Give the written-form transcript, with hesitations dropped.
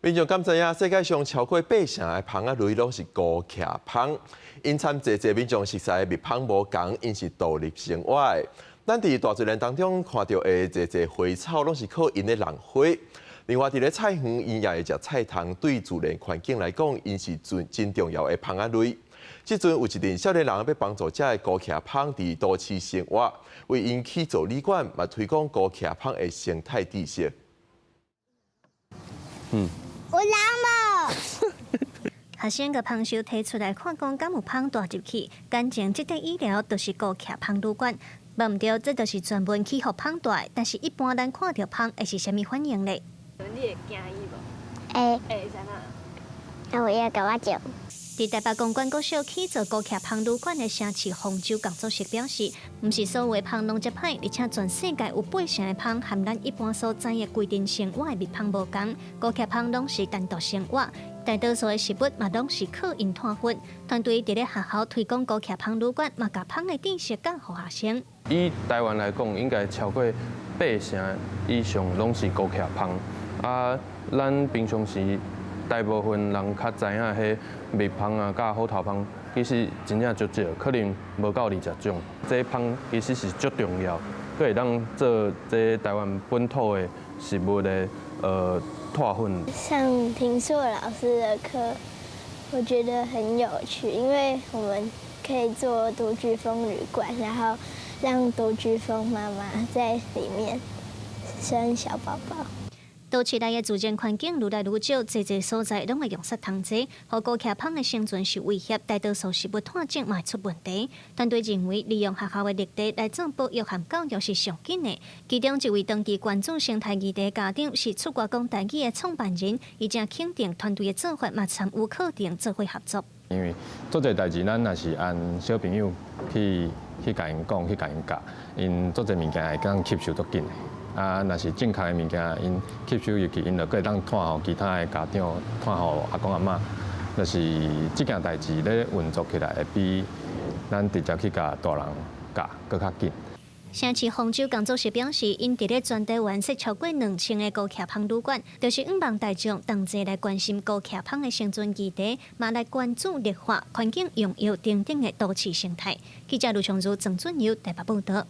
民眾敢知影，世界上超過八成的蜂仔類攏是孤徛蜂，𪜶參濟濟民眾熟似的蜜蜂無仝，𪜶是獨立生活的。咱佇大自然當中看著的濟濟花草，攏是靠𪜶咧弄花。另外，佇咧菜園，𪜶也會食菜蟲，對自然環境來講，𪜶是真真重要的蜂仔類。這陣有一陣少年人欲幫助這个孤徛蜂佇都市生活，為𪜶起造旅館，嘛推廣孤徛蜂的生態知識。有人無？學生共蜂箱提出來看，講敢有蜂蹛入去？感情這塊椅寮就是孤徛蜂旅館。無毋對，這就是專門去予蜂蹛。但是，一般咱看著蜂會是啥物反應咧？你會驚伊無？會。會是按怎？啊，有伊共我照。佇台北公館國小起造孤徛蜂旅館的城市方舟工作室表示，毋是所有的蜂攏遮歹，而且全世界有八成的蜂和咱一般所知的規陣生活的蜜蜂無仝，孤徛蜂攏是單獨生活，大多數的食物嘛攏是靠𪜶湠粉。團隊佇咧學校推廣孤徛蜂旅館，嘛共蜂的知識教予學生。以台灣來講，應該超過八成以上攏是孤徛蜂。啊，咱平常時大部分人較知影彼蜜蜂啊，佮虎頭蜂，其實真正足少，可能無夠20種。這蜂其實是足重要，閣會當做這台灣本土的食物的湠粉。上庭碩老師的課，我覺得很有趣，因為我們可以做獨居蜂旅館，然後讓獨居蜂媽媽在裡面生小寶寶。都市內的自然環境愈來愈少，濟濟所在攏會用殺蟲劑，予孤徛蜂的生存受威脅，大多數食物湠種嘛會出問題。團隊認為，利用學校的綠地來做保育和教育是上緊的。其中一位長期關注生態議題的家長是出國講台語的創辦人，伊誠肯定團隊的做法，嘛參與課程做伙合作。因為做這代誌，咱若是按小朋友去共𪜶講，去共𪜶教，𪜶做這物件會當吸收足緊的。啊，若是正確的物件，𪜶吸收入去，𪜶就閣會當傳予其他的家長，傳予阿公阿嬤，就是這件代誌咧運作起來，會比咱直接去共大人教閣較緊。城市方舟工作室表示，𪜶佇咧全台灣設超過2000個孤徛蜂旅館，就是向望大眾同齊來關心孤徛蜂的生存議題，嘛來關注綠化、環境用藥等等的都市生態。記者盧松如、鄭俊友台北報導。